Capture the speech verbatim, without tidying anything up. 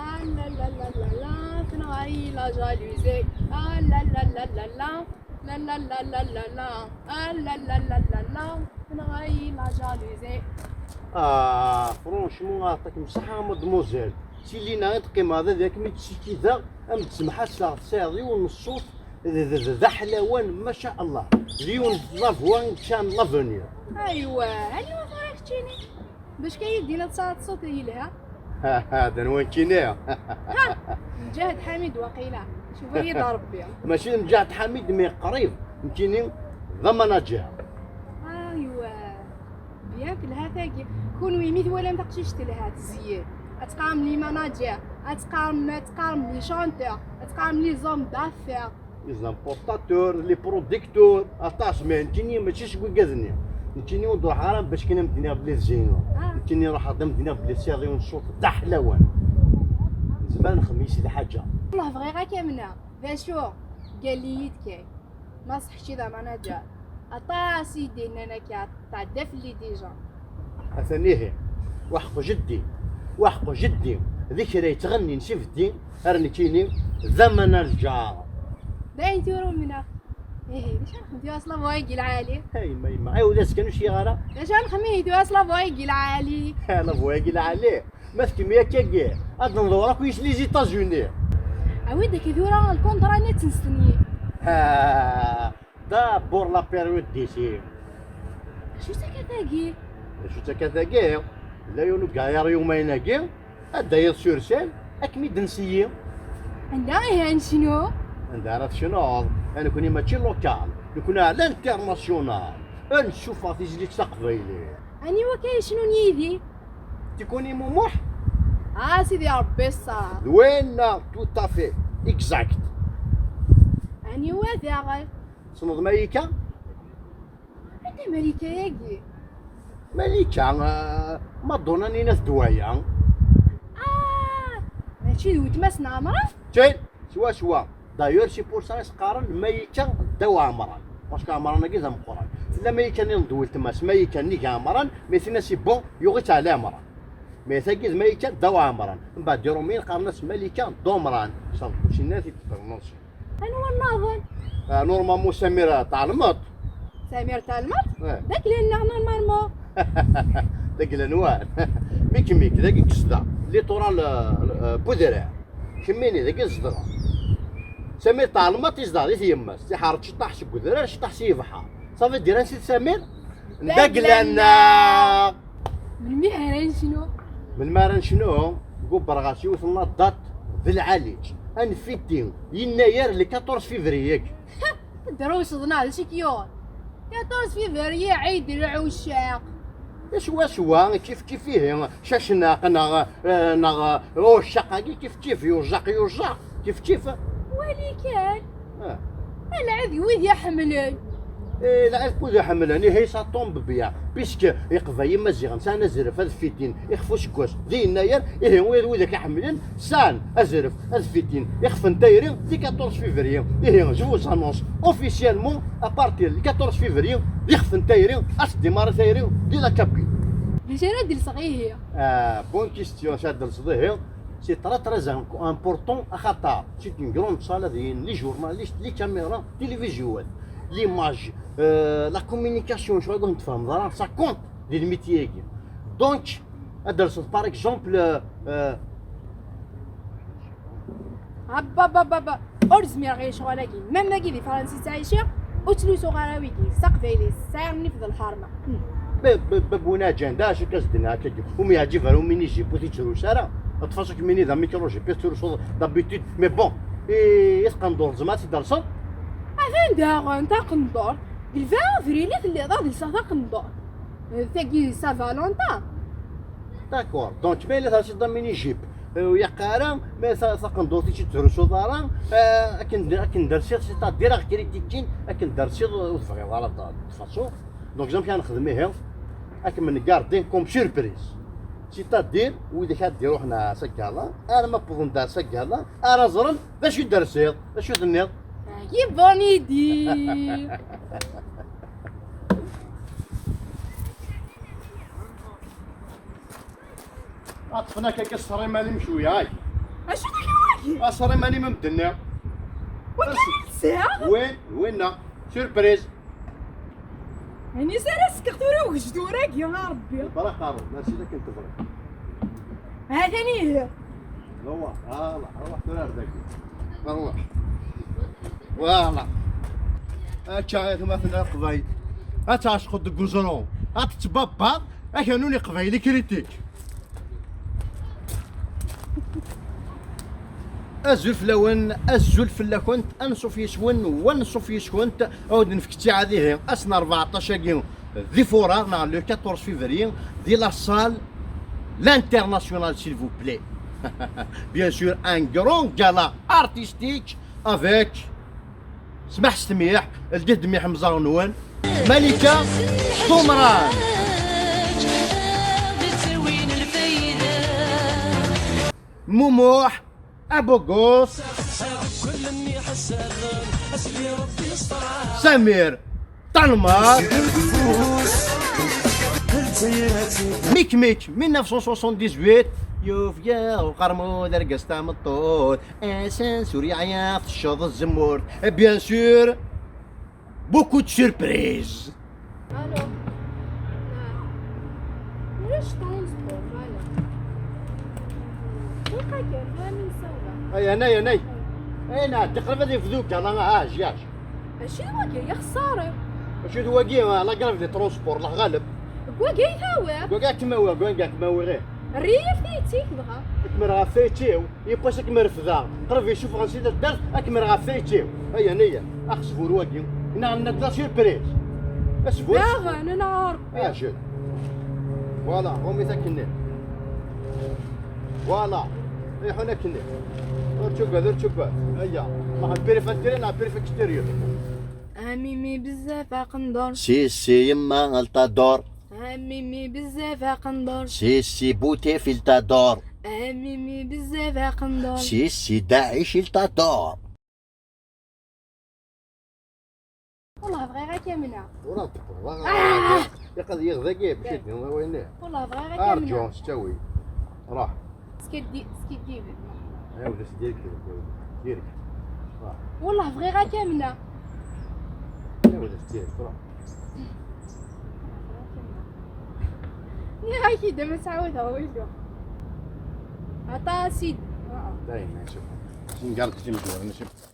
Ah la la la la la, tenɣa-yi la jalousie. Ah la la la la la, la la la la la la, ah la la la la la, tenɣa-yi la jalousie. Ah, franchement, aɛṭikem ṣṣeḥḥa, mademoiselle. Si lina i d-qqimeɣ, d ad kem-id-ssikideɣ, am d-semḥaseɣ, tesɛiḍ yiwen n ṣṣut d, d, d, d aḥlawan, ma sha Allah. D yiwen n la voix i yeččan l'avenir. Aywa, aniwa tura keččini? Bac kan yid-din ad tesɛuḍ ṣṣut yelha. Ha, ha, d anwa nekkini? Ha, Mǧahed Ḥamid waqila. Cuba-yi-d Rebbi. Mačči d Mǧahed Ḥamid, mais qrib. Nekkini d amanager. Aywa. Bien, telha tagi. Kunwi mi twalam taqcict telha, tezyen. Ad teqqarem les managers, ad teqqarem, ad teqqarem les chanteurs, ad teqqarem les hommes d'affaires. Les importateurs, les producteurs, aṭas, mais nekkini mačči seg wigad-nni. Nekkini ur d-ruḥeɣ ara bac kan am d-iniɣ belli tezhineḍ. Ah. Nekkini ruḥeɣ-d am d-iniɣ belli tesɛiḍ yiwen ṣṣut d aḥlawan. Nezmer ad nexdem yis-s lḥaǧa. Wallah bɣiɣ ad k-amneɣ. D acu? Qal-iyi-d kan. Ma ṣṣeḥ kečči d amanager. Aṭas i d-yennan akka, tɛedda fell-i déjà. Atan ihi, waḥeq jeddi, waḥeq jeddi, d kra yettɣennin s ibeddi, ar nekkini d amanager. D ayen tura umneɣ. Ihi, d acu ara nexdem tura s la voix-agi lɛali? Ay, ma yemma, ay, ulac kan ur cyiɣ ara. D acu ara nexdem ihi tura s la voix-agi lɛali? La voix-agi lɛali. Ma tkemmel akkagi, ad nḍewwer akk yis les États-Unis. Awi-d akka tura lkunṭra-nni ad tt-nestenyi. Ah, d'abord la période d'essai. Acu-tt akka tagi? Acu-tt akka tagi? Yella yiwen ugayaṛ yumayen-agi, ad d-tayeḍ sur scène, ad kem-id-nseyyi. Anda ihi ad necnu? Anda ara tecnuḍ? A nekkni mačči local, nekkni à l'international. Ad nessufeɣ tizlit taqbaylit. Aniwa akka yecnun yid-i? Tikuni Mumuḥ? Ah, Sidi Ṛebbi ṣṣer. D winna, tout à fait, exact. Aniwa daɣen? Tessneḍ Malika? Anta Malika-agi? Malika, ah, Madonna n At Dwala. Ah, mačči d weltma-s n Ɛemran? Tin, swaswa. D'ailleurs, c'est pour ça i s-qqaren Malika Dda Ɛemran. Parce que Ɛemran-agi d ameqqran. Tella Malika-nniḍen d weltma-s, Malika nnig Ɛemran, mais tinna c'est bon, yuɣ-itt Ɛli Ɛemran. Mais tagi d Malika Dda Ɛemran. Mbeɛd Iṛumyen qqaren-as Malika Dda Ɛemran. Ça, c'est une autre prononciation. Anwa nniḍen? Ah, normalement Samir, ah, tɛelmeḍ. Samir tɛelmeḍ? Eh. D agla-nneɣ normalement. D agla-nwen. Mik mik, dagi i yezdeɣ. Littoral, euh, euh, Budreɛ. Kemmini, dagi i zedɣeɣ. Samir tɛelmeḍ, yezdeɣ di tyemmat. Tiḥeṛ ciṭṭaḥ seg udrar, ciṭṭaḥ si yebḥer. Ça veut dire ansi d Samir? D agla-nneɣ. Melmi ara necnu? Melmi ara necnu? Gubreɣ-as yiwet n la date d lɛali. Ad nfiti yennayer le quatorze février. Drus ḍna d acu k-yuɣen? Quatorze février, ɛid lɛucaq. Swaswa, kif kif ihi, cacnaq neɣ, eh, neɣ, eh, ucaq-agi kif kif, yuẓaq yuẓaq, kif kif. Wali kan. Ah. Lɛid wid iḥemmlen. Eh, lɛid wid iḥemmlen, ihi ça tombe bien, puisque Iqbayliyen Imaziɣen sɛan azref ad fitin ixef useggas di yennayer, ihi wid, wid akka iḥemmlen sɛan azref ad fitin ixef n tayri di quatorze février. Ihi, je vous annonce officiellement, à partir du quatorze février, d ixef n tayri, ad tdémarrer tayri di la Kabylie. D acu ara d-lseɣ ihi? Ah, bonne question, acu ara d-lseḍ ihi? C'est très, très im-, important, axaṭer c'est une grande salle, ad yinin les journalistes, les caméras, télévision, l'image, euh, la communication, je crois que ça compte dans le métier. Donc, ad d-telseḍ, par exemple, euh, euh, Abba, abba, abba, abba. Ur zmireɣ i lecɣal-agi. Même dagi di Fransa i ttɛiceɣ, ur ttlusuɣ ara wigi. S taqbaylit, sɛiɣ nnif d lḥerma. Hmm. Bab, bab, bab win aǧanda, acu k-as-d-nniɣ akkagi? Ur m-yeɛǧib ara umini-jip, ur t-ittrus ara. Ṭṭef-as akk mini d amikru-jip i tettrusuḍ d'habitude. Mais bon, i, i tqendurt, tzemreḍ ad t-id-telseḍ? Atan daɣen, taqendurt. Deg le vingt avril i telliḍ ad lseɣ taqendurt. Tagi d Saint Valentin. D'accord. Donc, ma yella telsiḍ amini-jip, euh, ur yeqqar ara, ma ta-, taqendurt i tt-id-trusuḍ ara, euh, akken d-, akken d-rsiḍ, c'est-à-dire, aɣ-kritikin, akken d-rsiḍ, ur tebɣiḍ ara d-, de toute façon. Donc, amek ara nexdem ihi? Ad kem-ngardi comme surprise. C'est-à-dire, widak ad d-iruḥen ar Sagala, arma wwḍen-d ar Sagala, ara ẓren d acu i d-rsiḍ, d acu i d-tenniḍ. Tagi bonne idée. Ṭṭfen akka ṣṣrim alim cwiya, ay. Acu d akken wagi? Aṣer iman-im a medden-nni. Wagi i tesɛiḍ? Win, winna. Surprise. Ani s ara skeɣ tura ugejdur-agi, a Ṛebbi? Bra qaru, merci d akken tebɣiḍ. Ha-t-an ihi. Ṛwaḥ, ṛwaḥ, ṛwaḥ tura ar dagi. Ṛwaḥ. Voilà. Akka i atmaten a Leqbayel. Ad tɛecqeḍ deg uẓru. Ad tettbabbaḍ. Akanun iqbayli kritik. Azul fell-awen, azul fell-akent, anṣuf yes-wen, wanṣuf yes-kent, ad d-nefk ttiɛad ihi, ass n rbeɛṭac-agi di furar, neɣ le quatorze février, di la salle, l'international, s'il vous plaît. Bien sûr, un grand gala artistique avec Smaḥ s tmiḥ, ldit-d mmiḥ mẓaɣ-nwen. Malika Ṭumran. Mumuḥ Abugos. Samir Talmar. Mik Mik, mille neuf cent soixante-dix-huit. Yufeg-aɣ uqermud argaz tameṭṭut. Asensu ur yeɛya tecceḍ tzemmurt. Et bien sûr, beaucoup de surprises. Alors, ulac transport, voilà. Ilaq ad yernu am imsawla. Ay, anay, anay. Ay, nɛeddi qrib ad yebdu gala, ah, jyac. Acu d wagi, ya xsara. Acu d wagi, ah, la grève des transports, la ɣaleb. Deg wagi ay tawiḍ? Deg wagi ad kem-awiɣ, deg wagi ad kem-awiɣ, ih. Err-iyi ɣef tayet-ik, dɣa. Ad kem-rreɣ ɣef tayet-iw. Yiwwas ad kem-refdeɣ, qrib icuf ɣer si taddart, ad kem-rreɣ ɣef tayet-iw. Aya, aya, axezbur wagi. Neɣ nna d la surprise. Asbur. Daɣen, neɣ Ṛebbi. Ajel. Voilà, ɣumit akkenni. Voilà. Iḥun akkenni. Ur ttugad, ur ttugad. Aya. Neɣ périphérie, neɣ périphérie extérieure. A Mimi bezzaf aqendur. Si, si, yemma, elle t'adore. A Mimi bezzaf aqendur. Si, si, Boutefil t'adore. A Mimi bezzaf aqendur. Si, si, Daesh il t'adore. Wallah bɣiɣ ad k-amneɣ. Ur aɣ-d-teqqimeḍ ara. Ah! Iqad yiɣ dagi, bac ad d-iniḍ awalen-nni. Wallah bɣiɣ ad k-amneɣ. Arǧu, s ttawil. Ruḥ. Skiddi-, skiddiben. Ɛawed-as direct, direct. Ruḥ. Wallah bɣiɣ ad k-amneɣ. Ɛawed-as direct, ruḥ. Nniɣ-ak-id ma ttɛawdeɣ wilu. Aṭas i d-, ah. Dayma, ngardet imezwaren, nečč.